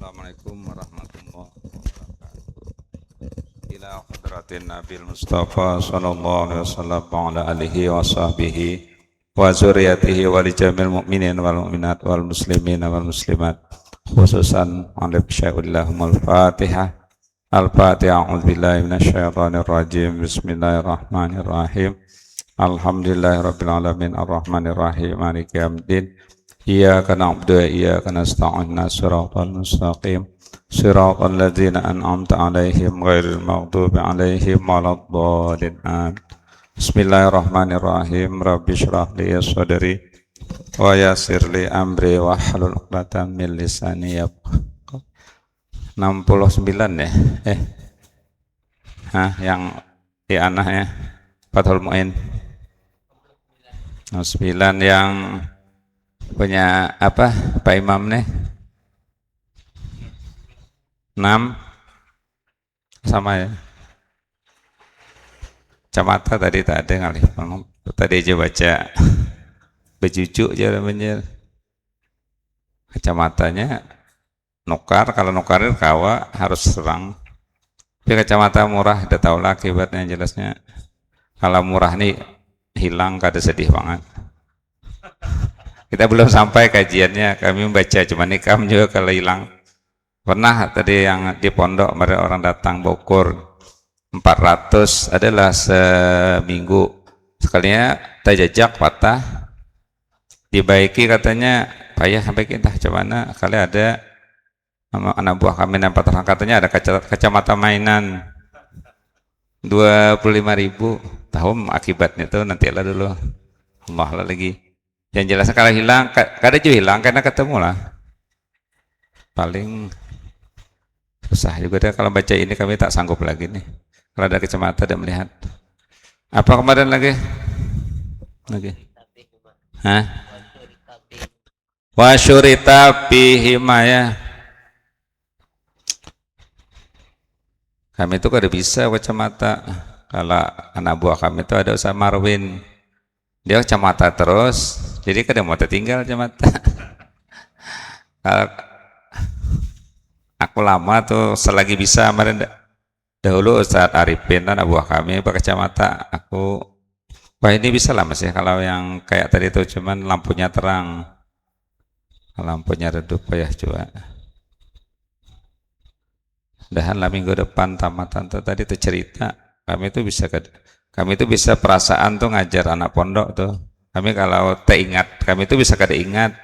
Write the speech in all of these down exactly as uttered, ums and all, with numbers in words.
Assalamualaikum warahmatullahi wabarakatuh. Ila hadratin Nabil Mustafa sallallahu alaihi wasallam wa ala alihi wa sahbihi wa zuriyatihi wa li jamil mu'minin wal mu'minat wal muslimin wal muslimat, khususan Alif Syaulillahumul Fatihah. Al-Fatihah. A'udzubillahi minasyaitonirrajim. Bismillahirrahmanirrahim. Alhamdulillahirabbil alamin, arrahmanirrahim, maliki yaumiddin. Iyyaka na'budu wa iyyaka nasta'in, ihdinas siratal mustaqim, siratal ladzina an'amta 'alaihim ghairil maghdubi 'alaihim waladdallin. Amin. Bismillahirrahmanirrahim. Rabbi syrah li sadri wa yassir li amri wahlul 'uqdatam min lisani yafqahu. Enam puluh sembilan ya? Eh. Hah, yang di anah ya? Fathul Muin. Enam sembilan yang punya apa, Pak Imam nih? Enam. Sama ya. Kacamata tadi tak ada ngalih. Tadi aja baca bejujuk aja namanya. Kacamatanya nukar, kalau nukarir kawa harus serang. Tapi kacamata murah, udah tahu lah akibatnya jelasnya. Kalau murah nih hilang, kada sedih banget. Kita belum sampai kajiannya, kami membaca, cuman ikam juga kalau hilang. Pernah tadi yang di pondok, kemarin orang datang baukur empat ratus adalah seminggu. Sekalinya tajajak patah, dibaiki katanya, payah sampai kita, cuman kali ada sama anak buah kami yang patah, katanya ada kaca-, kacamata mainan dua puluh lima ribu. Tahu akibatnya tuh nanti lah dulu. Allah lah lagi. Yang jelasnya kalau hilang, ka-, kada jua hilang karena ketemu lah. Paling susah juga deh kalau baca ini, kami tak sanggup lagi nih. Kalau ada kacamata dan melihat. Apa kemarin lagi? Lagi. Hah? Wa syurita fihima ya. Kami itu kada bisa kacamata. Kalau anak buah kami itu ada Ustaz Marwin. Dia kacamata terus, jadi kada mau tertinggal kacamata. Kalau aku lama tuh selagi bisa, kemarin da-, dahulu Ustaz Arifin kan abuah kami berkacamata. Aku, wah, ini bisa lah masih kalau yang kayak tadi tuh, cuman lampunya terang. Lampunya redup, payah jua. Dahan lah minggu depan tamatan tuh tadi tuh cerita. Kami tuh bisa ke, kami tuh bisa perasaan tuh ngajar anak pondok tuh. Kami kalau teringat, kami tuh bisa kada ingat.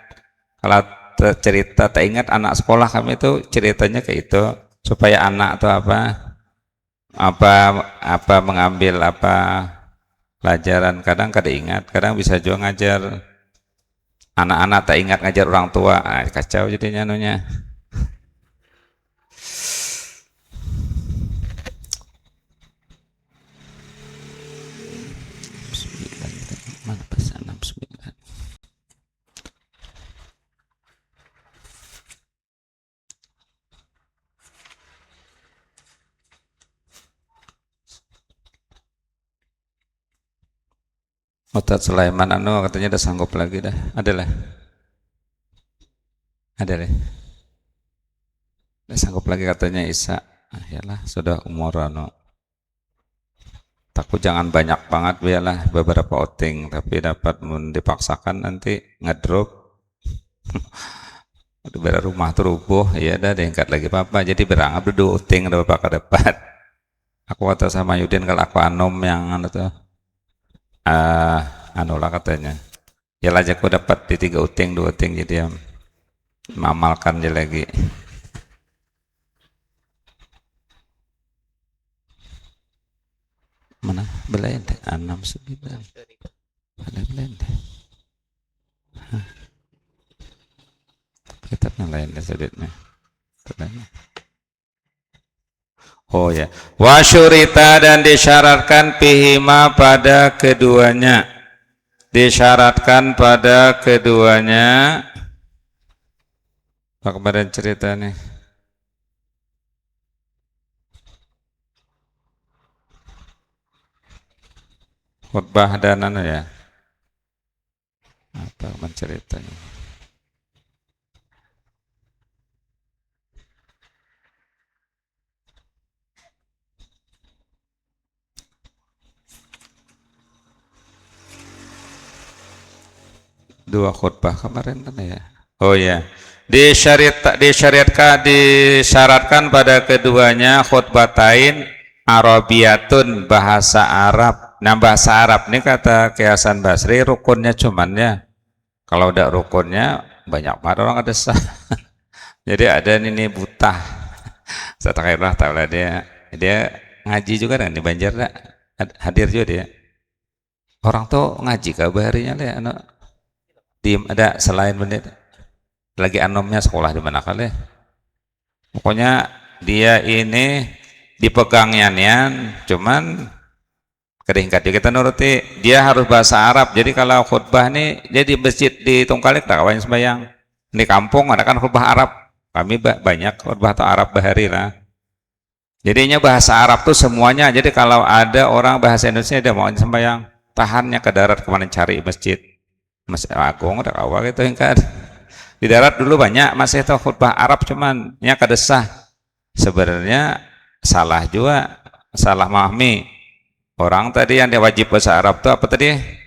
Kalau te-, cerita teringat anak sekolah kami tuh ceritanya kayak itu supaya anak tuh apa, apa, apa mengambil apa pelajaran. Kadang kada ingat, kadang bisa juga ngajar anak-anak tak ingat ngajar orang tua. Ah, kacau jadinya anunya. Sembilan, mana pas enam sembilan? Ustaz Sulaiman anu katanya udah sanggup lagi dah. Ada lah. Ada lah. Udah sanggup lagi katanya Isa. Ah, yalah, sudah umur anu. Takut jangan banyak banget, biarlah beberapa outing, tapi dapat mun dipaksakan nanti ngedrop. Aduh, biar rumah tuh rubuh, iya dah, diangkat lagi apa-apa. Jadi beranggap dulu outing ada apa dapat. Aku kata sama Yudin, kalau aku anom yang anu tuh, ah, anu lah katanya. Ya lah, aku dapat di tiga uting, dua uting, jadi ya, mamalkan aja lagi. Mana? Belain deh, enam sembilan. Mana belain deh? Hah. Kitabnya lain deh sebetulnya. Belain. Oh ya. Wa syurita, dan disyaratkan, fihima, pada keduanya. Disyaratkan pada keduanya. Apa kemarin cerita nih? Khutbah dan anu ya. Apa kemarin ceritanya? Dua khutbah kemarin kan ya. Oh ya. Disyarat, disyariatkan, disyaratkan pada keduanya khutbatain Arabiyatun, bahasa Arab. Nah, bahasa Arab ini kata Ki Hasan Basri rukunnya cuman ya. Kalau udah rukunnya banyak banget orang ada sah. Jadi ada nini buta. Saya tahu lah dia. Dia ngaji juga kan di Banjar dah. Hadir juga dia. Orang tuh ngaji kah baharinya le anu di ada selain menit lagi anomnya sekolah di mana kali. Pokoknya dia ini dipegangnya nian, cuman keringkat juga kita nuruti. Dia harus bahasa Arab. Jadi kalau khutbah nih dia di masjid di Tungkalik tak kawan sembahyang. Di kampung ada kan khutbah Arab. Kami banyak khutbah atau Arab bahari lah. Jadinya bahasa Arab tuh semuanya. Jadi kalau ada orang bahasa Indonesia dia mau sembahyang, tahannya ke darat kemana cari masjid. Masjid Agung ada kawa gitu kan. Di darat dulu banyak masih tuh khutbah Arab cuman nya kada sah. Sebenarnya salah juga, salah mahami. Orang tadi yang diwajib bahasa Arab tuh apa tadi?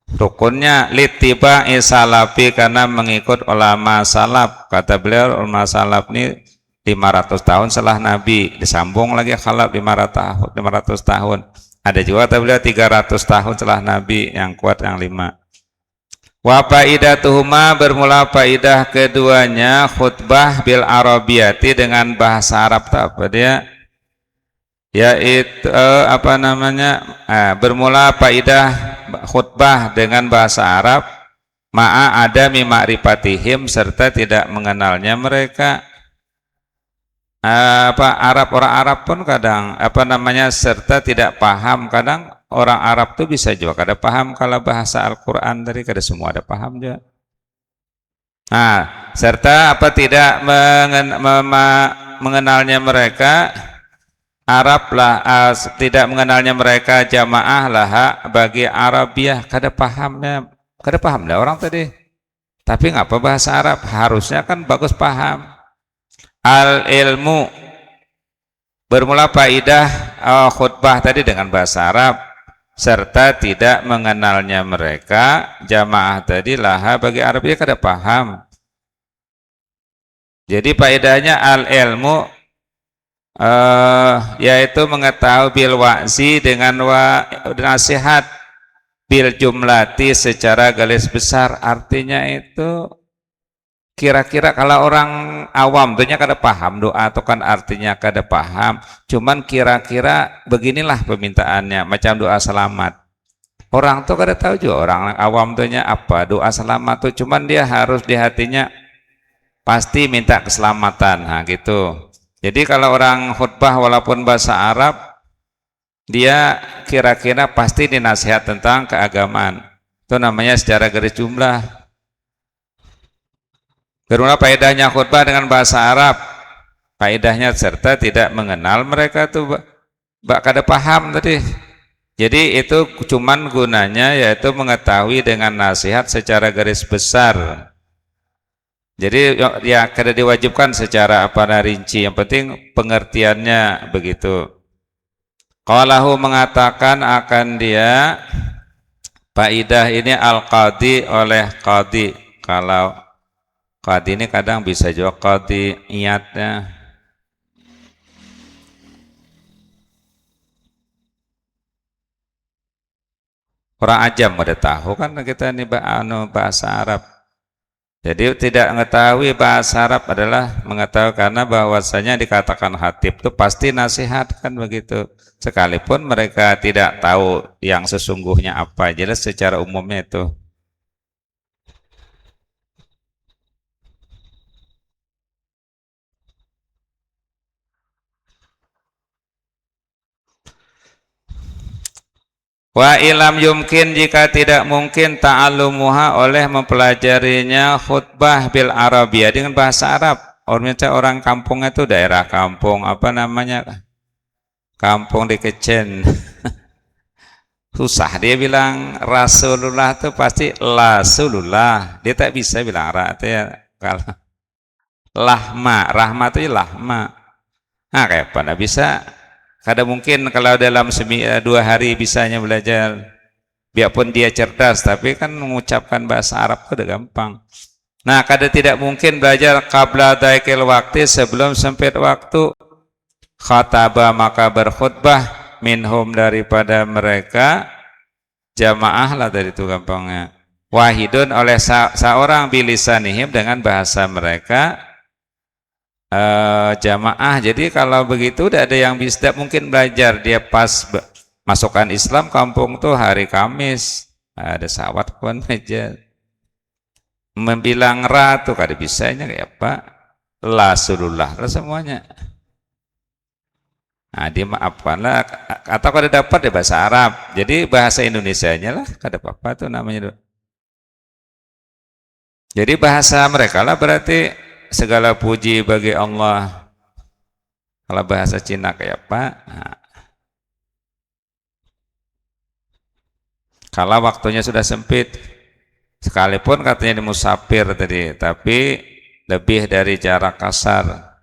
Rukunnya litiba isalafi karena mengikut ulama salaf. Kata beliau ulama salaf ini lima ratus tahun setelah Nabi. Disambung lagi khalaf lima ratus tahun, lima ratus tahun. Ada juga kata beliau tiga ratus tahun setelah Nabi yang kuat yang lima. Wa faidatuhuma bermula faidah keduanya khutbah bil arabiyati dengan bahasa Arab tak apa dia? Yaitu eh, apa namanya eh, bermula faidah khutbah dengan bahasa Arab ma'a adami ma'rifatihim serta tidak mengenalnya mereka. Apa Arab orang Arab pun kadang apa namanya serta tidak paham, kadang orang Arab tuh bisa juga kada paham kalau bahasa Al-Quran tadi, kada semua ada paham juga. Nah, serta apa tidak mengen, mema, mengenalnya mereka Arab lah uh, tidak mengenalnya mereka jamaah laha bagi Arabiah, kada pahamnya, kada paham dah orang tadi. Tapi ngapa bahasa Arab? Harusnya kan bagus paham. Al ilmu bermula faidah uh, khutbah tadi dengan bahasa Arab serta tidak mengenalnya mereka jamaah tadi laha bagi Arabiah kada paham. Jadi faedahnya al ilmu eh, yaitu mengetahui bil wa'zi dengan wa, nasihat bil jumlati secara garis besar, artinya itu kira-kira kalau orang awam tuhnya kada paham doa tuh kan artinya kada paham, cuman kira-kira beginilah permintaannya macam doa selamat. Orang tuh kada tahu juga orang awam tuhnya apa doa selamat tuh, cuman dia harus di hatinya pasti minta keselamatan, nah gitu. Jadi kalau orang khutbah walaupun bahasa Arab, dia kira-kira pasti dinasihat tentang keagamaan. Itu namanya secara garis jumlah. Karena faedahnya khutbah dengan bahasa Arab, faedahnya serta tidak mengenal mereka tuh bak kada paham tadi. Jadi itu cuman gunanya yaitu mengetahui dengan nasihat secara garis besar. Jadi ya, ya kada diwajibkan secara apa nah rinci, yang penting pengertiannya begitu. Qalahu mengatakan akan dia faidah ini al qadi oleh qadi. Kalau qadi ini kadang bisa juga qadi iyatnya. Orang ajam udah tahu kan kita ini anu bahasa Arab. Jadi tidak mengetahui bahasa Arab adalah mengetahui karena bahwasanya dikatakan hatib itu pasti nasihat kan begitu. Sekalipun mereka tidak tahu yang sesungguhnya apa, jelas secara umumnya itu. Wa ilam yumkin, jika tidak mungkin ta'allumuha, oleh mempelajarinya khutbah bil arabiyah, dengan bahasa Arab. Orang orang kampungnya itu daerah kampung apa namanya? Kampung di Kecen. Susah dia bilang Rasulullah tuh pasti Rasulullah. Dia tak bisa bilang Ra ya kalau Lahma, rahma itu lahma. Nah, kayak apa ndak bisa? Kada mungkin kalau dalam semi, eh, dua hari bisanya belajar. Biarpun dia cerdas, tapi kan mengucapkan bahasa Arab itu udah gampang. Nah, kada tidak mungkin belajar qabla daikil waktu, sebelum sempit waktu. Khataba, maka berkhutbah, minhum, daripada mereka, jamaah lah tadi itu gampangnya. Wahidun, oleh sa seorang, bilisanihim, dengan bahasa mereka, eh, jamaah. Jadi kalau begitu tidak ada yang bisa, tidak mungkin belajar. Dia pas masukkan Islam kampung tuh hari Kamis. Ada sawat pun aja. Membilang ra tuh kada bisanya kayak apa? La sulullah lah semuanya. Nah, dimaafkan lah. Atau kada dapat ya bahasa Arab. Jadi bahasa Indonesianya lah, kada apa-apa tuh namanya. Jadi bahasa mereka lah berarti segala puji bagi Allah. Kalau bahasa Cina kayak apa? Nah. Kalau waktunya sudah sempit, sekalipun katanya di musafir tadi, tapi lebih dari jarak kasar.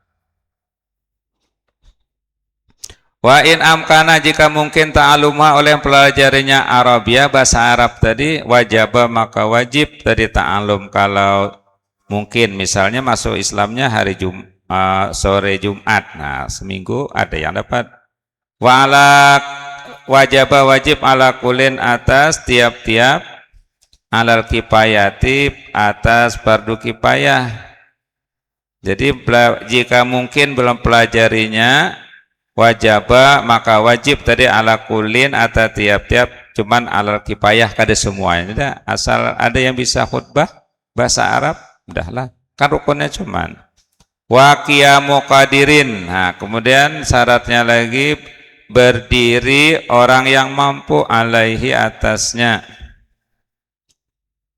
Wa in amkana, jika mungkin, ta'aluma, oleh pelajarinya Arabia, bahasa Arab tadi, wajaba, maka wajib tadi ta'alum kalau mungkin, misalnya masuk Islamnya hari Jum uh, sore Jumat, nah seminggu ada yang dapat. Wa ala wajaba, wajib, ala kulin, atas tiap-tiap, alal kipayati, atas fardu kipayah. Jadi jika mungkin belum pelajarinya, wajaba, maka wajib tadi, ala kulin, atas tiap-tiap, cuman alal kipayah, kada semuanya. Tidak, asal ada yang bisa khutbah bahasa Arab, udahlah. Kan rukunnya cuman wa qiyamu qadirin. Nah, kemudian syaratnya lagi berdiri orang yang mampu, alaihi, atasnya.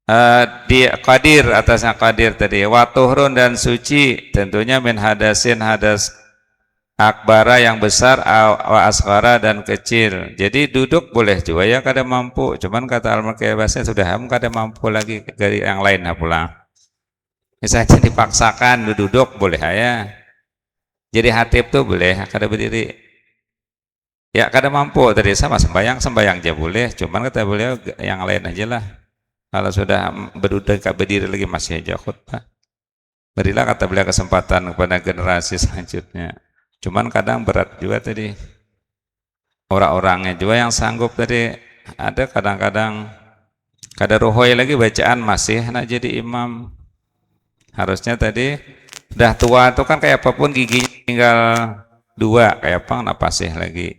Uh, di qadir, atasnya qadir tadi. Wa tuhurun, dan suci, tentunya, min hadasin, hadas akbara, yang besar, wa asghara, dan kecil. Jadi duduk boleh juga ya kada mampu. Cuman kata Al-Markebasnya sudah ham kada mampu lagi dari yang lain pulang. Misalnya dipaksakan duduk boleh aja. Jadi hatib tuh boleh kada berdiri. Ya kada mampu tadi sama sembayang, sembayang aja boleh. Cuman kata beliau yang lain aja lah. Kalau sudah berduduk berdiri lagi masih aja khutbah. Berilah kata beliau kesempatan kepada generasi selanjutnya. Cuman kadang berat juga tadi. Orang-orangnya juga yang sanggup tadi ada kadang-kadang kada ruhoi lagi bacaan masih nak jadi imam. Harusnya tadi dah tua tuh kan kayak apapun giginya tinggal dua, kayak apa nak pasih lagi.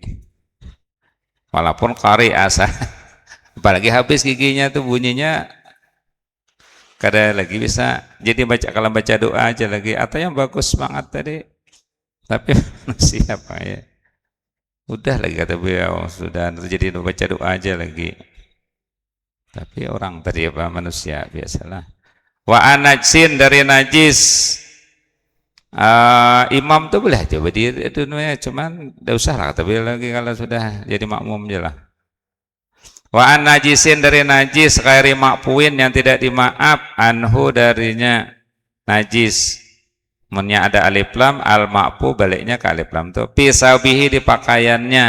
Walaupun kari asa apalagi habis giginya tuh bunyinya kada lagi bisa jadi baca kalau baca doa aja lagi atau yang bagus semangat tadi tapi manusia apa ya udah lagi kata beliau sudah terjadi baca doa aja lagi tapi orang tadi apa manusia biasalah wa anajsin dari najis uh, imam tuh boleh aja berdiri dunia cuman tidak usah lah kata beliau lagi kalau sudah jadi makmum aja lah Wa an najisin dari najis ghairi makfuin yang tidak dimaaf anhu darinya najis. Munnya ada alif lam al makfu baliknya ke alif lam tu. Fi saubihi di pakaiannya.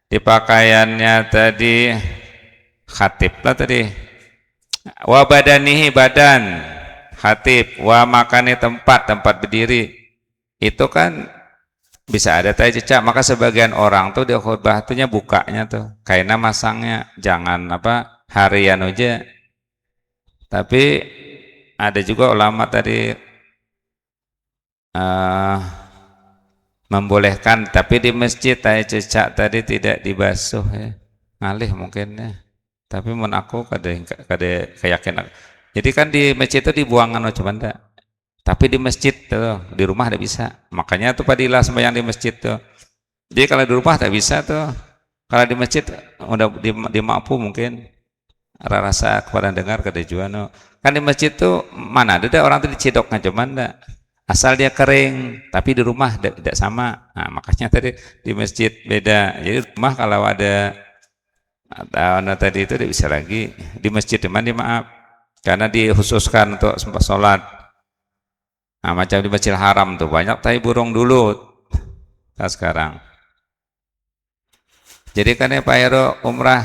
Di pakaiannya tadi khatib lah tadi. Wa badanihi badan khatib. Wa makani tempat tempat berdiri. Itu kan bisa ada tai cecak maka sebagian orang tuh di khutbah tuhnya bukanya tuh kaina masangnya jangan apa harian aja tapi ada juga ulama tadi uh, membolehkan tapi di masjid tai cecak tadi tidak dibasuh ya ngalih mungkin ya tapi mun aku kada kada keyakinan jadi kan di masjid itu dibuangan cuman tak Tapi di masjid tuh, di rumah tidak bisa. Makanya tuh padilah sembahyang di masjid tuh. Jadi kalau di rumah tak bisa tuh. Kalau di masjid udah di, di mampu mungkin rasa kepada dengar kada jua no. Kan di masjid tuh mana ada deh orang tuh dicidok ngajaman dah. Asal dia kering, tapi di rumah tidak sama. Nah, makanya tadi di masjid beda. Jadi rumah kalau ada atau nah tadi itu tidak bisa lagi di masjid cuman di maaf karena dikhususkan untuk sempat sholat Nah, macam di Masjidil Haram tuh banyak tai burung dulu. Nah, sekarang. Jadi kan ya Pak Ero umrah.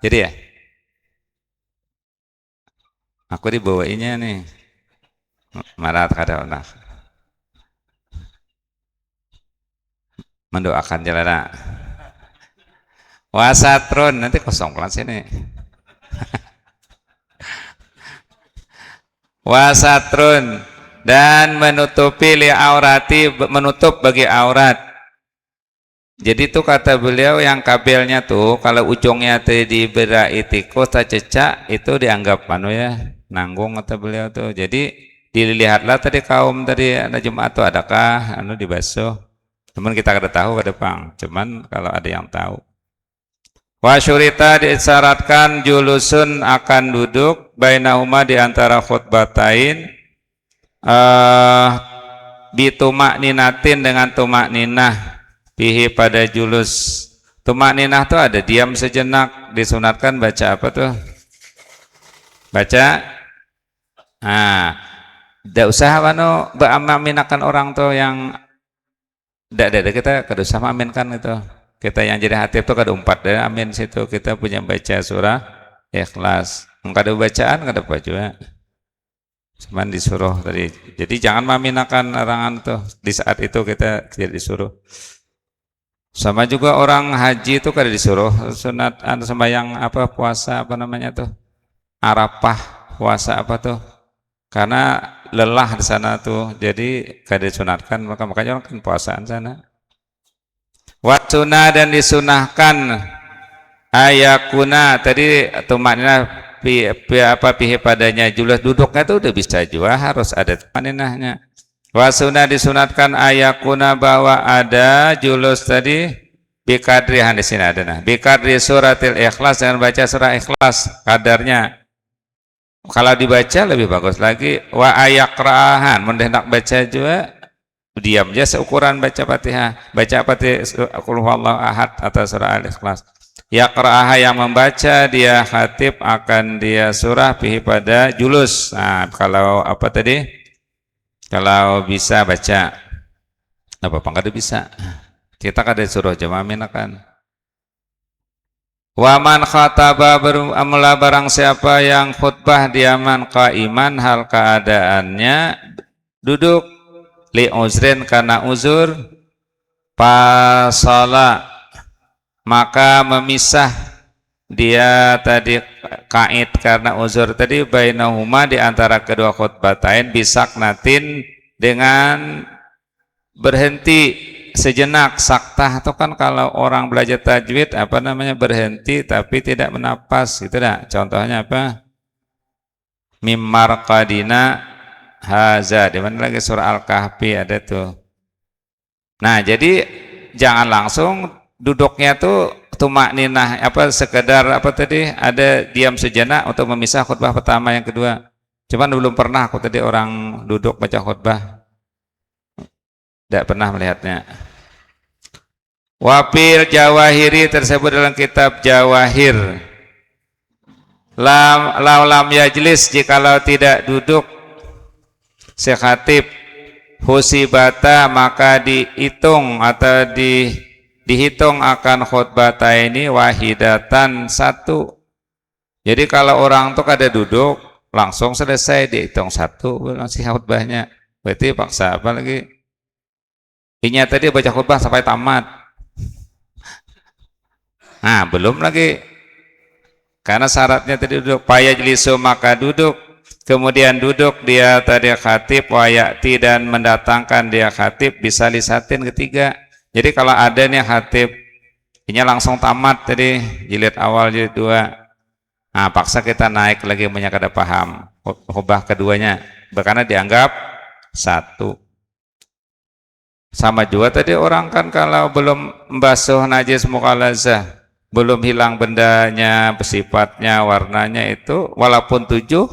Jadi ya. Aku dibawainya nih. Marat kada lah. Mendoakan jalan. Wasatrun, nanti kosong kelas ini. Wasatrun, dan menutupi li aurati, menutup bagi aurat. Jadi tuh kata beliau yang kabelnya tuh kalau ujungnya tuh diberi tikus tacecak itu dianggap anu ya nanggung kata beliau tuh. Jadi dilihatlah tadi kaum tadi ada Jumat tuh adakah anu dibasuh. Cuman kita kada tahu kada pang. Cuman kalau ada yang tahu. Wa syurita disyaratkan julusun akan duduk bainahuma di antara khutbatain eh bitumak ninatin dengan tumak ninah pihi pada julus. Tumak ninah tuh ada diam sejenak, disunatkan baca apa tuh? Baca. Nah, tidak usah anu maaminakan orang tuh yang tidak ada kita kada usah maaminkan itu. Kita yang jadi hatib tuh kada umpat dari amin situ. Kita punya baca surah ikhlas. Kada bacaan kada apa juga. Cuman disuruh tadi. Jadi jangan maaminakan orang anu tuh di saat itu kita tidak disuruh. Sama juga orang haji itu kada disuruh sunat anu sembahyang apa puasa apa namanya tuh Arafah puasa apa tuh karena lelah di sana tuh jadi kada disunatkan maka makanya orang kan puasaan sana. Wasuna dan disunahkan ayakuna tadi tumak ninah pi, pi, apa pihi padanya julus duduknya tuh udah bisa juga harus ada tumak ninahnya. Wasuna disunatkan ayakuna bahwa ada julus tadi bikadri di sini ada nah bikadri suratil ikhlas dengan baca surah ikhlas kadarnya. Kalau dibaca lebih bagus lagi wa ayakraahan mun hendak baca juga diam aja seukuran baca Fatihah, baca Fatihah Qul huwallahu ahad atau surah Al-Ikhlas. Yakraaha yang membaca dia khatib akan dia surah pihi pada julus. Nah, kalau apa tadi? Kalau bisa baca. Apa pang kada bisa? Kita kada suruh jemaah minakan. Waman khataba amula barang siapa yang khutbah diaman qaiman hal keadaannya duduk li uzrin karena uzur fasala maka memisah dia tadi kait karena uzur tadi bainahuma di antara kedua khutbatain bisaknatin dengan berhenti sejenak. Saktah itu kan kalau orang belajar tajwid apa namanya berhenti tapi tidak menapas gitu dah. Contohnya apa? Mimar qadina haza. Di mana lagi surah Al-Kahfi ada tuh. Nah, jadi jangan langsung duduknya tuh tumak ninah apa sekedar apa tadi ada diam sejenak untuk memisah khutbah pertama yang kedua. Cuman belum pernah aku tadi orang duduk baca khutbah. Tidak pernah melihatnya. Wafil Jawahiri tersebut dalam kitab Jawahir. Lam, lau lam yajlis jikalau tidak duduk si khatib husibata maka dihitung atau di, dihitung akan khutbata ini wahidatan satu. Jadi kalau orang tuh kada duduk langsung selesai dihitung satu masih khutbahnya. Berarti paksa apa lagi? Inya tadi baca khutbah sampai tamat. Nah, belum lagi. Karena syaratnya tadi duduk. Payajlisu maka duduk. Kemudian duduk dia tadi khatib wayati dan mendatangkan dia khatib bisa lisatin ketiga. Jadi kalau ada nih khatib, inya langsung tamat tadi jilid awal jilid dua. Nah, paksa kita naik lagi punya kada paham. Khutbah keduanya. Karena dianggap satu. Sama juga tadi orang kan kalau belum membasuh najis mukhalazah, belum hilang bendanya, sifatnya, warnanya itu, walaupun tujuh,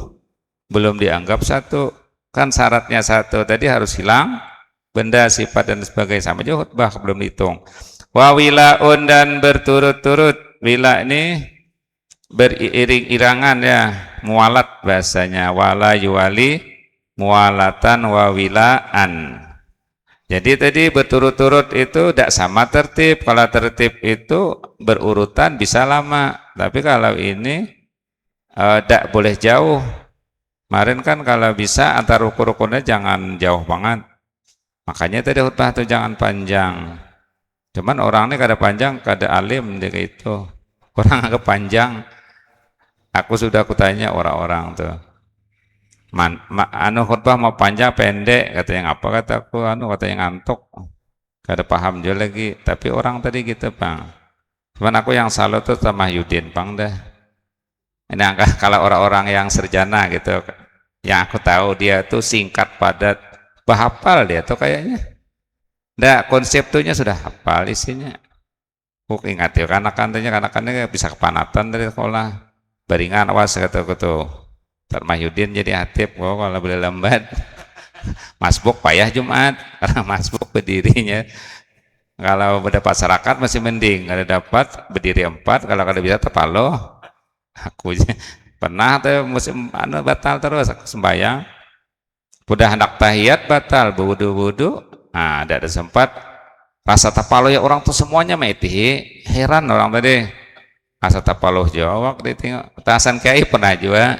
belum dianggap satu. Kan syaratnya satu tadi harus hilang, benda, sifat, dan sebagainya. Sama juga khutbah belum dihitung. Wawilaun dan berturut-turut. Wila ini beriring-irangan ya, mualat bahasanya. Wala yuwali mualatan wawilaan. Jadi tadi berturut-turut itu tidak sama tertib. Kalau tertib itu berurutan bisa lama. Tapi kalau ini tidak eh, boleh jauh. Kemarin kan kalau bisa antar rukun-rukunnya jangan jauh banget. Makanya tadi khutbah tuh jangan panjang. Cuman orang ini kada panjang, kada alim dia itu. Orang agak panjang. Aku sudah kutanya orang-orang tuh. Man, ma, anu khutbah mau panjang pendek, katanya ngapa, kata aku, anu, katanya ngantuk. Kada paham juga lagi. Tapi orang tadi gitu, Bang. Cuman aku yang salut tuh sama Yudin, Bang, dah. Ini angka kalau orang-orang yang sarjana gitu, yang aku tahu dia tuh singkat padat, bahapal dia tuh kayaknya. Ndak, konseptunya sudah hafal isinya. Aku ingat ya, kanakan tanya, kanakannya bisa kepanatan dari sekolah. Baringan awas kata aku tuh. Tar Mahyudin jadi hatip, oh, kalau boleh lambat. Masbuk payah Jumat, karena masbuk berdirinya. Kalau dapat serakat masih mending, kalau dapat berdiri empat, kalau kada bisa tepaloh. Aku pernah tuh musim anu batal terus, aku sembahyang. Udah hendak tahiyat batal, budu-budu. Nah, ada ada sempat rasa tapaloh ya orang tuh semuanya maitihi. Heran orang tadi. Rasa tapaloh jua waktu ditinggal. Tasan kiai pernah juga.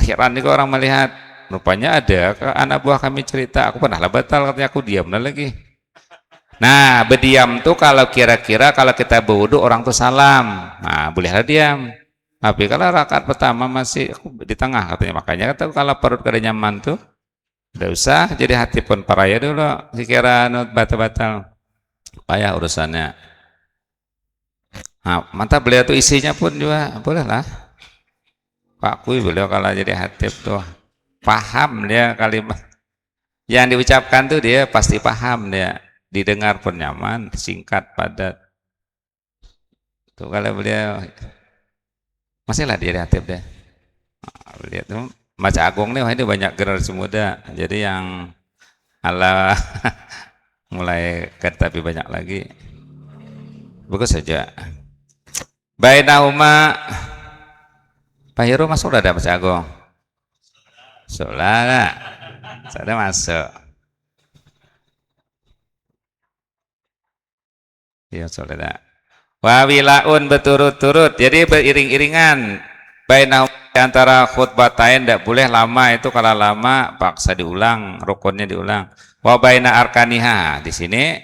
Heran juga orang melihat. Rupanya ada ke anak buah kami cerita, aku pernah lah batal, katanya, aku diam lah lagi. Nah, berdiam tuh kalau kira-kira kalau kita berwudu orang tuh salam. Nah, bolehlah diam. Tapi kalau rakaat pertama masih di tengah katanya, makanya kata kalau perut kada nyaman tuh, tidak usah jadi hati pun paraya dulu. Sekira anu batal-batal, payah urusannya. Nah, mantap beliau tuh isinya pun juga boleh lah. Pak Kui beliau kalau jadi hatip tuh paham dia kalimat yang diucapkan tuh dia pasti paham dia, didengar pun nyaman, singkat, padat. Tuh kalau beliau masih lah dia di hatip deh. Nah, lihat tuh Maca Agung nih, wah ini banyak generasi muda. Jadi yang ala mulai kan tapi banyak lagi. Bagus saja. Bainahuma Pak Heru masuk dah ada Maca Agung. Sudah lah. Sudah masuk. Iya, soalnya. Wawilaun berturut-turut. Jadi beriring-iringan. Bainahum di antara khutbatain tidak boleh lama itu, kalau lama paksa diulang, rukunnya diulang. Wa baina arkaniha di sini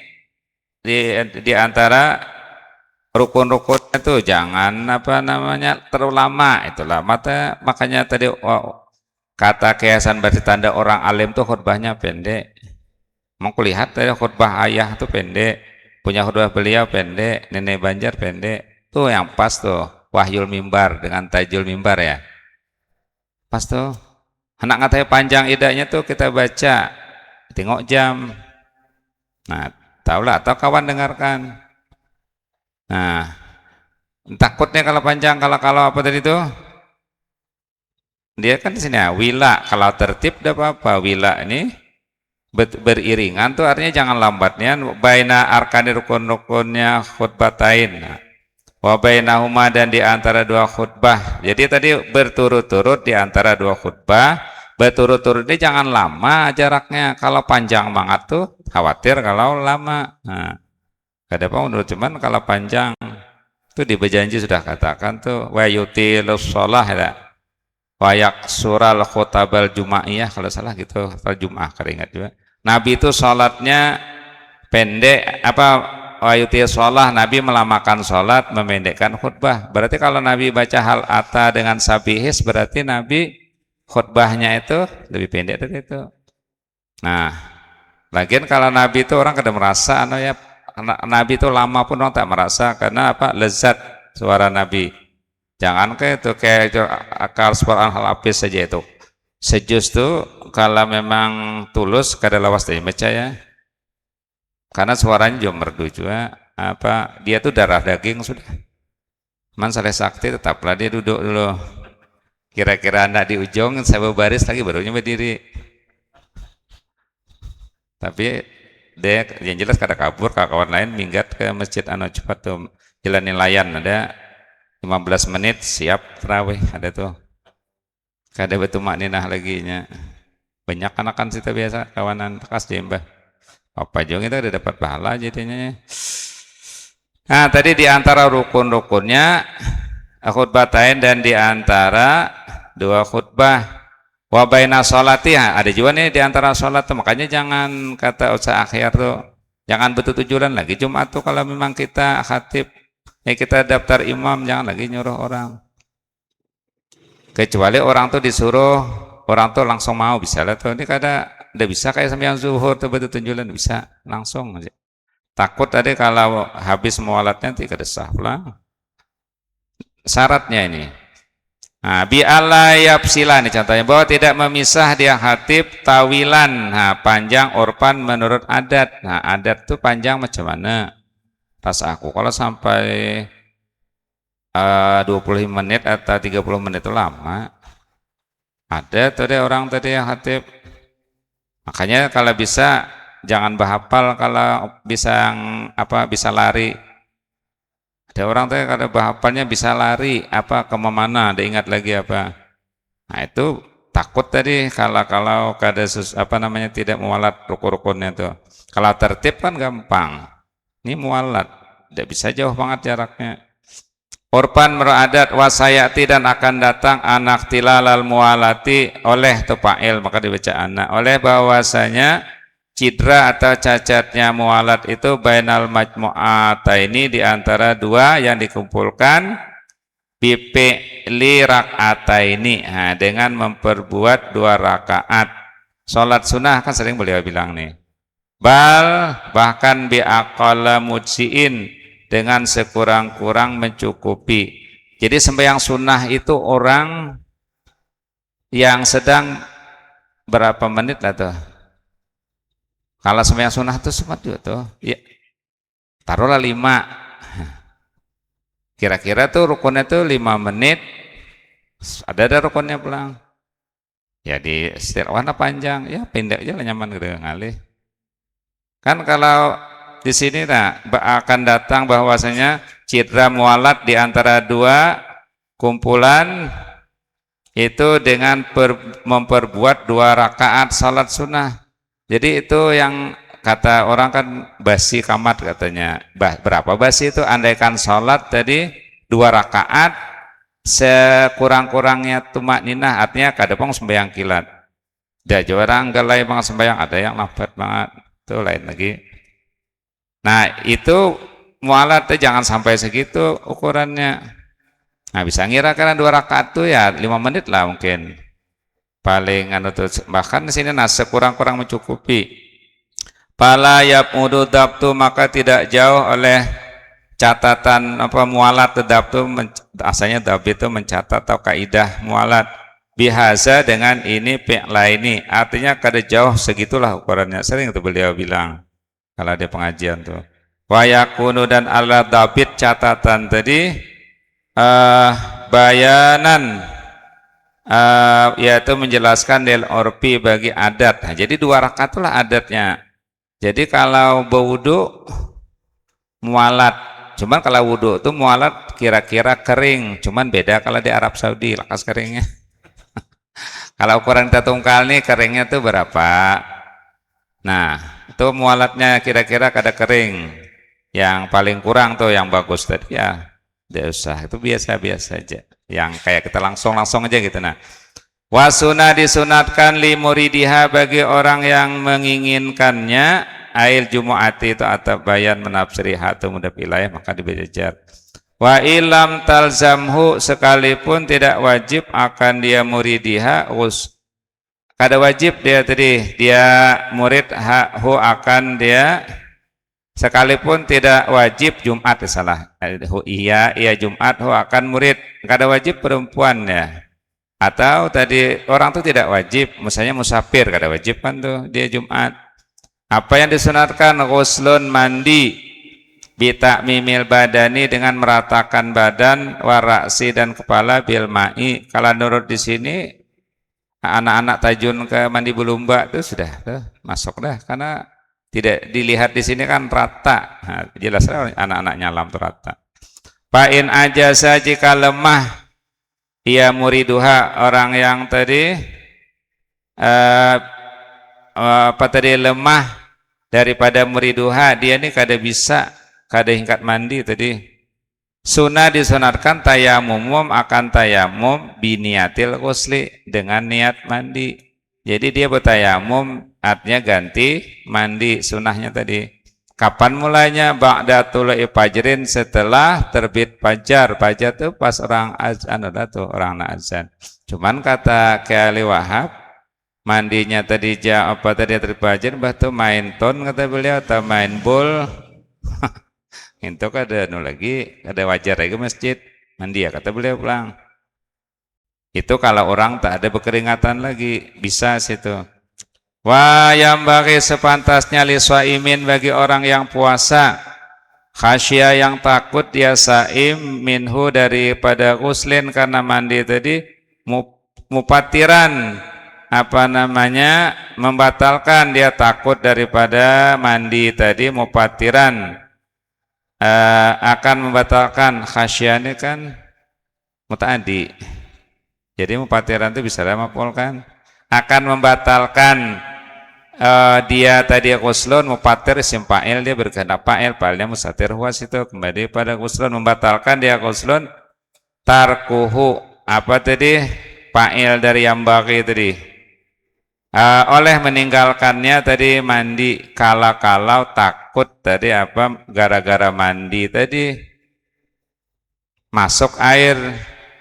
di, di antara rukun-rukunnya tuh jangan apa namanya terlalu lama, itulah mata makanya tadi kata kiasan berarti tanda orang alim tuh khutbahnya pendek. Emang kulihat tadi khutbah ayah tuh pendek, punya khutbah beliau pendek, nenek Banjar pendek. Tuh yang pas tuh Wahyul Mimbar dengan Tajul Mimbar ya. Pas tuh. Anak ngatai panjang idanya tuh kita baca, tengok jam. Nah, tahulah atau kawan dengarkan. Nah, takutnya kalau panjang, kalau kalau apa tadi tuh? Dia kan di sini ya, wila, kalau tertib tidak apa-apa. Wila ini beriringan tuh artinya jangan lambatnya baina arkani rukun-rukunnya khutbatain. Nah, wa bainahuma dan di antara dua khutbah. Jadi tadi berturut-turut di antara dua khutbah, berturut-turut ini jangan lama jaraknya. Kalau panjang banget tuh khawatir kalau lama. Nah, kada apa menurut cuman kalau panjang tuh di berjanji sudah katakan tuh wa yutilus sholah ya. Wayak sural khotabal jumaiyah kalau salah gitu, atau Jumaah kada ingat juga. Nabi itu sholatnya pendek apa wayuti sholat, Nabi melamakan sholat, memendekkan khutbah. Berarti kalau Nabi baca hal ata dengan sabihis, berarti Nabi khutbahnya itu lebih pendek dari itu. Nah, lagian kalau Nabi itu orang kada merasa anu ya, Nabi itu lama pun orang tak merasa karena apa, lezat suara Nabi. Jangan kayak itu kayak itu akal suara hal apis saja itu. Sejus tuh kalau memang tulus kada lawas dari baca ya. Karena suaranya juga merdu juga apa dia tuh darah daging sudah. Man saleh sakti tetaplah dia duduk dulu. Kira-kira anak di ujung saya baris lagi barunya berdiri. Tapi dia yang jelas kada kabur, kawan lain minggat ke masjid anu cepat tuh jalan nelayan ada lima belas menit siap terawih ada tuh. Kada betumak ninah lagi nya. Banyak anakan sita biasa kawanan tekas jembah. Apa juga kita udah dapat pahala jadinya. Nah, tadi di antara rukun-rukunnya khutbatain dan di antara dua khutbah. Wa baina sholati, ada juga nih di antara sholat tuh. Makanya jangan kata Ustaz Akhyar tuh, jangan betutujulan lagi Jumat tuh kalau memang kita khatib. Ya kita daftar imam, jangan lagi nyuruh orang. Kecuali orang tuh disuruh, orang tuh langsung mau, bisa lah tuh. Ini kada, kada bisa kayak sembahyang zuhur tuh betutujulan, bisa langsung aja. Takut tadi kalau habis mualatnya nanti kada sah pulang. Syaratnya ini. Nah, bi alla yafsila nih contohnya, bahwa tidak memisah dia khatib tawilan, nah, panjang, urfan menurut adat. Nah, adat tuh panjang macam mana? Pas aku kalau sampai eh, dua puluh menit atau tiga puluh menit itu lama. Ada tuh deh orang tadi yang khatib. Makanya kalau bisa jangan bahapal kalau bisa yang apa, bisa lari. Ada orang tuh kalau bahapalnya bisa lari apa ke mana, ada ingat lagi apa. Nah, itu takut tadi kalau kalau kada sus, apa namanya, tidak mualat rukun-rukunnya tuh. Kalau tertib kan gampang. Ini mualat, tidak bisa jauh banget jaraknya. Urfan menurut adat, wasayati dan akan datang, anak tilalal mualati, oleh tu fa'il maka dibaca anak, oleh bahwasanya cidra atau cacatnya mualat itu bainal majmu'ataini, di antara dua yang dikumpulkan, bi fi'li rak'ataini, nah, dengan memperbuat dua rakaat. Sholat sunnah kan sering beliau bilang nih. Bal, bahkan bi aqalla mujziin, dengan sekurang-kurang mencukupi. Jadi sembahyang sunnah itu orang yang sedang berapa menit lah tuh? Kalau sembahyang sunnah tuh sempat juga tuh. Ya. Taruhlah lima. Kira-kira tuh rukunnya tuh lima menit. Ada ada rukunnya pulang. Ya di setir warna panjang, ya pindah aja lah nyaman gitu ngalih. Kan kalau di sini nah, akan datang bahwasanya cidra mualat di antara dua kumpulan itu dengan per, memperbuat dua rakaat salat sunnah. Jadi itu yang kata orang kan basi kamat katanya. Bah, berapa basi itu? Andaikan salat tadi dua rakaat, sekurang-kurangnya tumak ninah, artinya kada pang sembahyang kilat. Ada juga orang galai banget sembahyang, ada yang lambat banget. Itu lain lagi. Nah, itu mualat tuh jangan sampai segitu ukurannya. Nah, bisa ngira karena dua rakaat tuh ya lima menit lah mungkin. Paling anu tuh, bahkan di sini nah sekurang-kurang mencukupi. Pala yab'udu dabtu, maka tidak jauh oleh catatan apa mualat, dabtu men, asalnya dabit itu mencatat atau kaidah mualat. Bihaza dengan ini fi'laini, artinya kada jauh segitulah ukurannya. Sering tuh beliau bilang kalau ada pengajian tuh. Wayakunu dan ala dabit catatan tadi eh bayanan eh yaitu menjelaskan lil urfi bagi adat. Nah, jadi dua rakaat itulah adatnya. Jadi kalau berwudu mualat. Cuman kalau wudu tuh mualat kira-kira kering. Cuman beda kalau di Arab Saudi, lakas keringnya. Kalau ukuran kita tungkal nih keringnya tuh berapa? Nah, itu mualatnya kira-kira kada kering. Yang paling kurang tuh yang bagus tadi ya. Tidak usah, itu biasa-biasa aja. Yang kayak kita langsung-langsung aja gitu. Nah, wasuna disunatkan li muridiha bagi orang yang menginginkannya, ail jumu'ati itu atau bayan menafsiriha atau mudaf ilaih, maka dibaca jar. Wa ilam talzamhu, sekalipun tidak wajib akan dia muridiha, us, kada wajib dia tadi, dia murid ha, hu akan dia, sekalipun tidak wajib Jumat, salah. Hu, iya, iya Jumat, hu akan murid. Kada wajib perempuan ya. Atau tadi orang tuh tidak wajib, misalnya musafir, kada wajib kan tuh dia Jumat. Apa yang disunatkan? Ghuslun, mandi, bitakmimil badani, dengan meratakan badan, warasi, dan kepala, bil ma'i. Kalau nurut di sini anak-anak tajun ke mandi belumba tuh sudah tuh masuk dah karena tidak dilihat di sini kan rata. Nah, jelas lah anak-anak nyalam tuh rata. Fa'in ajasa, jika lemah ia muriduha, orang yang tadi eh, apa tadi lemah daripada muriduha, dia nih kada bisa, kada hingkat mandi tadi. Sunnah disunatkan tayamumum akan tayamum biniatil ghusli, dengan niat mandi. Jadi dia bertayamum artinya ganti mandi sunnahnya tadi. Kapan mulainya? Ba'da tulu'i fajrin, setelah terbit fajar. Fajar tuh pas orang azan, ada tuh orang nak azan. Cuman kata Kiai Wahab, mandinya tadi jam apa tadi terbit fajar, bah tuh main ton kata beliau, atau main bol. Itu kada anu lagi, kada wajar lagi masjid. Mandi ya kata beliau pulang. Itu kalau orang tak ada berkeringatan lagi, bisa situ. Wa yanbaghi, sepantasnya, li shaimin, bagi orang yang puasa, khasya, yang takut dia saim, minhu, daripada ghuslin, karena mandi tadi, mu-, mufatiran, apa namanya, membatalkan, dia takut daripada mandi tadi mufatiran, eh, akan membatalkan. Khasya ini kan mutaaddi. Jadi mufatiran itu bisa lah maf'ul kan. Akan membatalkan, eh, dia tadi ghuslun, mufatir isim fa'il, dia berkehendak fa'il, fa'ilnya mustatir huwa situ. Kembali pada ghuslun, membatalkan dia ghuslun, tarkuhu, apa tadi? Fa'il dari yanbaghi tadi. Eh, oleh meninggalkannya tadi mandi, kalau-kalau takut tadi apa, gara-gara mandi tadi masuk air.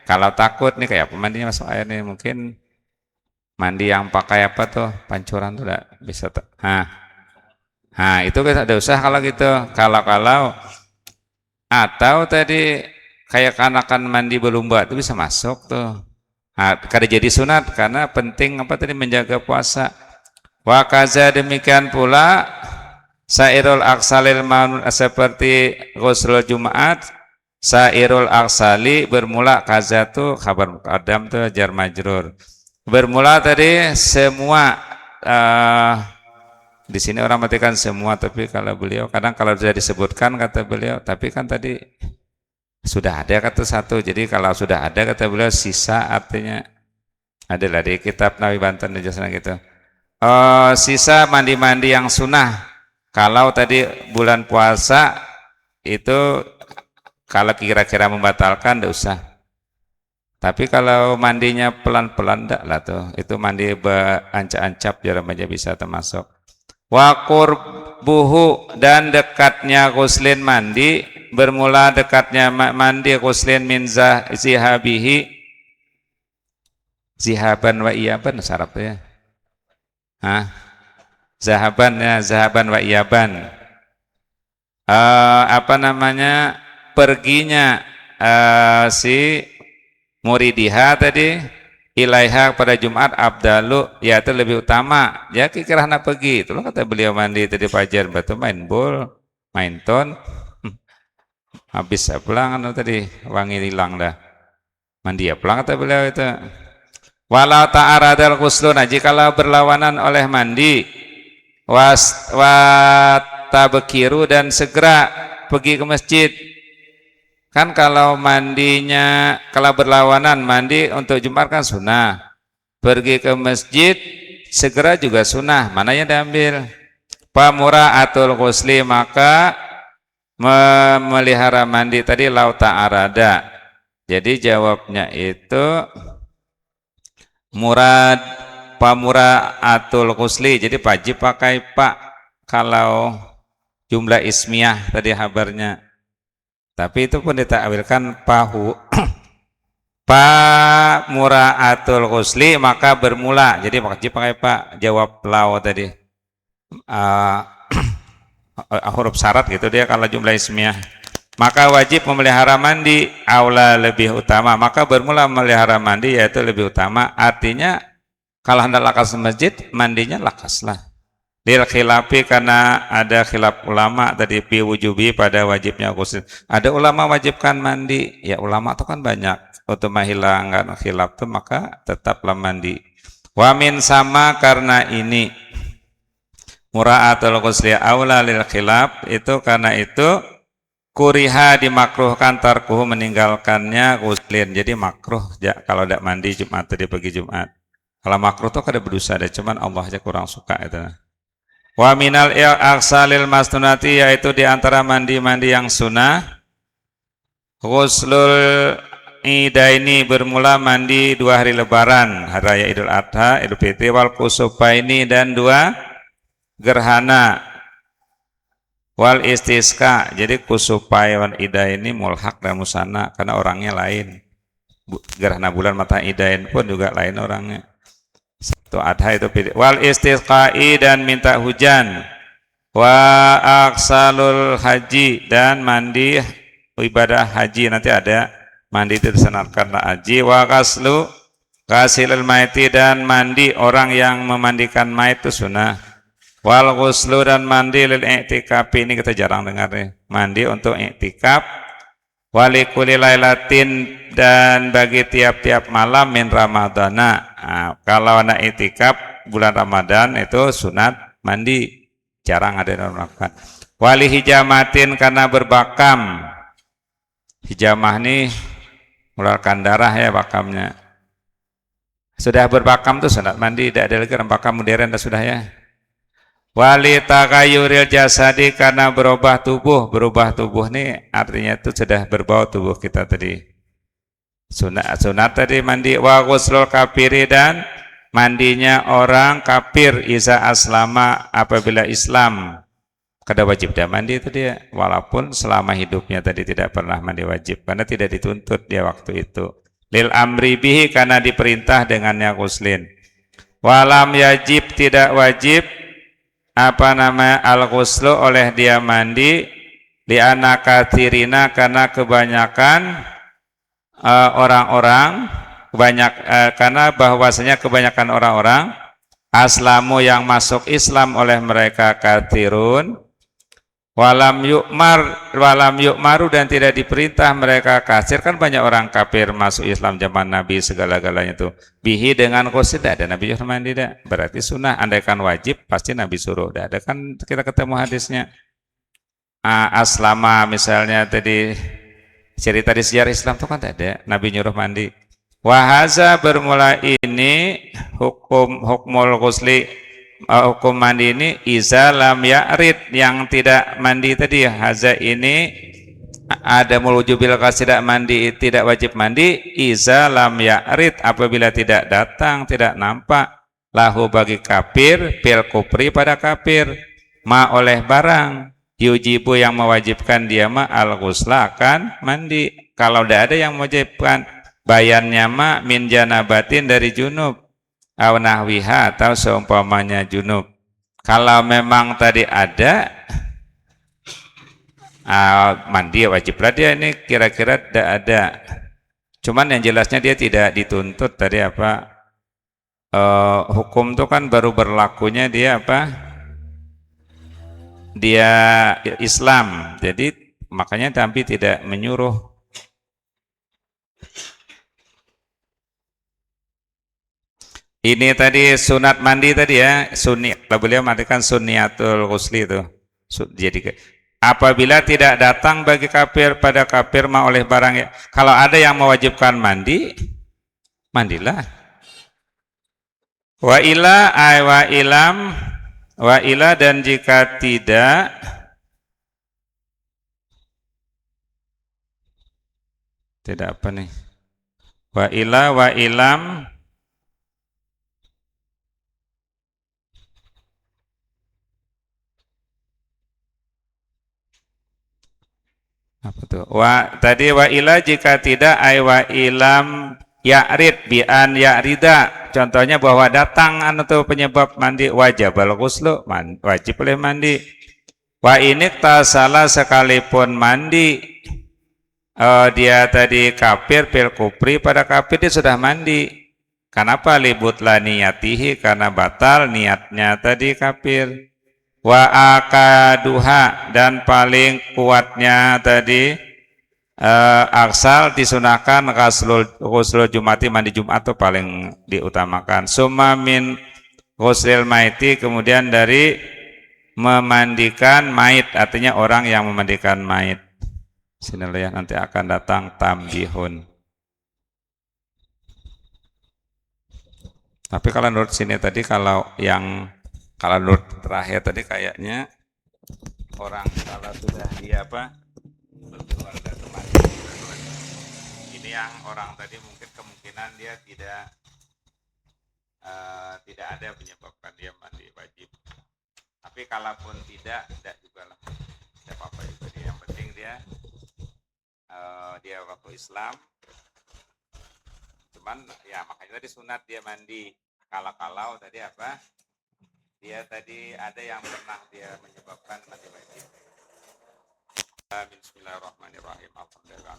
Kalau takut nih, kayak apa mandinya masuk air nih? Mungkin mandi yang pakai apa tuh? Pancuran tuh ndak bisa tuh. Nah. Nah, itu kan ada usah kalau gitu. Kalau-kalau atau tadi kayak kanakan mandi belumba tuh bisa masuk tuh. Nah, kada jadi sunat karena penting apa tadi, menjaga puasa. Wa kaza, demikian pula sairul aksalil maun, seperti ghuslul Jumat, sairul aksali bermula, kaza tu khabar muqaddam tu jar majrur. Bermula tadi semua, eh, di sini orang matikan semua, tapi kalau beliau kadang kalau sudah disebutkan kata beliau, tapi kan tadi sudah ada kata satu. Jadi kalau sudah ada kata beliau sisa artinya adalah di kitab Nawawi Banten dijelaskan gitu. Eh, sisa mandi-mandi yang sunnah. Kalau tadi bulan puasa itu kalau kira-kira membatalkan tidak usah. Tapi kalau mandinya pelan-pelan ndak lah tuh. Itu mandi ancap-ancap jar aja bisa termasuk. Wa qurbuhu, dan dekatnya ghuslin mandi, bermula dekatnya ma-, mandi ghuslin min zah-, zihabihi. Zihaban wa iyaban sarap ya. Hah? Zahaban ya, zahaban wa iyaban. Eh, apa namanya, perginya, eh, si muridiha tadi ilaiha pada Jumat abdalu, yaitu lebih utama. Ya kikirah nak pergi, itulah kata beliau mandi tadi pajar, batu main bol, main ton. Habis pulang anu tadi, wangi hilang dah. Mandi ya pulang kata beliau itu. Walau ta'aradal ghuslu, nah jikalau berlawanan oleh mandi, was-, watabkiru, dan segera pergi ke masjid. Kan kalau mandinya, kalau berlawanan mandi untuk Jumat kan sunnah. Pergi ke masjid segera juga sunnah. Mana yang diambil? Pamuraatul ghusli, maka memelihara mandi tadi lau ta'arada. Jadi jawabnya itu murad pamuraatul ghusli. Jadi wajib pakai pa kalau jumlah ismiyah tadi habarnya. Tapi itu pun ditakwilkan pahu. Pamuraatul ghusli maka bermula. Jadi wajib pakai pa, jawab lau tadi. Eh, huruf syarat gitu dia kalau jumlah ismiyah. Maka wajib memelihara mandi, aula lebih utama. Maka bermula memelihara mandi yaitu lebih utama. Artinya kalau hendak lakas masjid, mandinya lakaslah. Lil khilafi, karena ada khilaf ulama tadi fi wujubi pada wajibnya ghusl. Ada ulama wajibkan mandi, ya ulama tuh kan banyak. Untuk menghilangkan khilaf tuh maka tetaplah mandi. Wa min sama, karena ini muraatul ghusli aula lil khilaf, itu karena itu kuriha dimakruhkan tarkuhu meninggalkannya ghuslin. Jadi makruh ja, kalau tidak mandi Jumat tadi pagi Jumat. Kalau makruh tuh kada berdosa deh, cuman Allah aja kurang suka itu. Wa minal il aksalil masnunati, yaitu di antara mandi-mandi yang sunnah, Ghuslul idaini, bermula mandi dua hari lebaran, hari raya Idul Adha, Idul Fitri, wal kusufaini, dan dua gerhana, wal istisqa. Jadi kusufaini wal idaini mulhak dan musanna karena orangnya lain. Bu-, gerhana bulan mata idain pun juga lain orangnya. Satu adha itu pilih. Wal istisqai, dan minta hujan. Wa aksalul haji, dan mandi ibadah haji. Nanti ada mandi itu disunatkan lah haji. Wa ghaslu ghasilil maiti, dan mandi orang yang memandikan mayit itu sunnah. Wal ghuslu, dan mandi lil i'tikafi, ini kita jarang dengar nih. Mandi untuk i'tikaf. Walikuli lailatin, dan bagi tiap-tiap malam min ramadana. Nah, kalau anak itikaf bulan Ramadan itu sunat mandi, jarang ada yang melakukan. Wali hijamatin, karena berbakam. Hijamah nih mengeluarkan darah ya bakamnya. Sudah berbakam tuh sunat mandi, tidak ada lagi orang bakam modern dah sudah ya. Wali tagayuril jasadi, karena berubah tubuh. Berubah tubuh nih artinya itu sudah berbau tubuh kita tadi. Sunat, sunat tadi mandi. Wa ghuslul kafiri, dan mandinya orang kafir, iza aslama, apabila Islam. Kada wajib dah mandi itu dia, walaupun selama hidupnya tadi tidak pernah mandi wajib, karena tidak dituntut dia waktu itu. Lil amri bihi, karena diperintah dengannya ghuslin. Walam yajib, tidak wajib, apa namanya, al ghuslu, oleh dia mandi, li'anna katsirina, karena kebanyakan eh, orang-orang banyak, eh, karena bahwasanya kebanyakan orang-orang aslamu yang masuk Islam oleh mereka katsirun, walam yu'mar, walam yu'maru, dan tidak diperintah mereka katsir. Kan banyak orang kafir masuk Islam zaman Nabi segala-galanya tuh. Bihi, dengan ghusl, tidak ada Nabi suruh mandi, tidak. Berarti sunnah, andaikan wajib pasti Nabi suruh. Tidak ada kan kita ketemu hadisnya. Ah, aslama misalnya tadi cerita di sejarah Islam tuh kan tidak ada Nabi nyuruh mandi. Wahaza, bermula ini hukum, hukmul ghusli, eh, hukum mandi ini iza lam ya'rid, yang tidak mandi tadi. Haza ini ada wujubil ghusl, tidak mandi, tidak wajib mandi, iza lam ya'rid, apabila tidak datang, tidak nampak, lahu, bagi kafir, fil kufri, pada kafir, ma, oleh barang, yujibu, yang mewajibkan dia ma al ghusla, akan mandi. Kalau tidak ada yang mewajibkan, bayannya ma min janabatin, dari junub, au nahwiha, atau seumpamanya junub. Kalau memang tadi ada, ah, mandi wajib lah dia ini, kira-kira tidak ada. Cuman yang jelasnya dia tidak dituntut tadi apa, eh, hukum tuh kan baru berlakunya dia apa? Dia Islam. Jadi makanya Nabi tidak menyuruh. Ini tadi sunat mandi tadi ya, sunni. Kalau beliau matikan sunniatul ghusli itu. Su-, jadi ke-, apabila tidak datang bagi kafir pada kafir ma oleh barang ya, kalau ada yang mewajibkan mandi, mandilah. Wa ila, ay wa ilam, wa ila, dan jika tidak, tidak apa nih? Wa ila, wa ilam, apa tuh? Wa, tadi wa ila, jika tidak, ay wa ilam ya'rid bi an ya'rida. Contohnya bahwa datang anu tuh penyebab mandi, wajabal ghuslu, man-, wajib oleh mandi. Wa inik tasala, sekalipun mandi, eh, dia tadi kafir fil kufri, pada kafir dia sudah mandi. Kenapa? Libutla niyatihi, karena batal niatnya tadi kafir. Wa akaduha, dan paling kuatnya tadi, eh, aksal disunahkan ghuslul, ghuslul jumati, mandi Jumat tuh paling diutamakan. Summa min ghuslil maiti, kemudian dari memandikan mait, artinya orang yang memandikan mait. Sini ya, nanti akan datang tambihun. Tapi kalau menurut sini tadi, kalau yang, kalau menurut terakhir tadi kayaknya orang kalau sudah di apa, keluarga kematian, Yang orang tadi mungkin kemungkinan dia tidak uh, tidak ada menyebabkan dia mandi wajib. Tapi kalaupun tidak, tidak juga lah. Tidak apa-apa juga dia. Yang penting dia uh, dia waktu Islam. Cuman ya makanya tadi sunat dia mandi. Kalau-kalau tadi apa? Dia tadi ada yang pernah dia menyebabkan mandi wajib. Bismillahirrahmanirrahim. Alhamdulillah.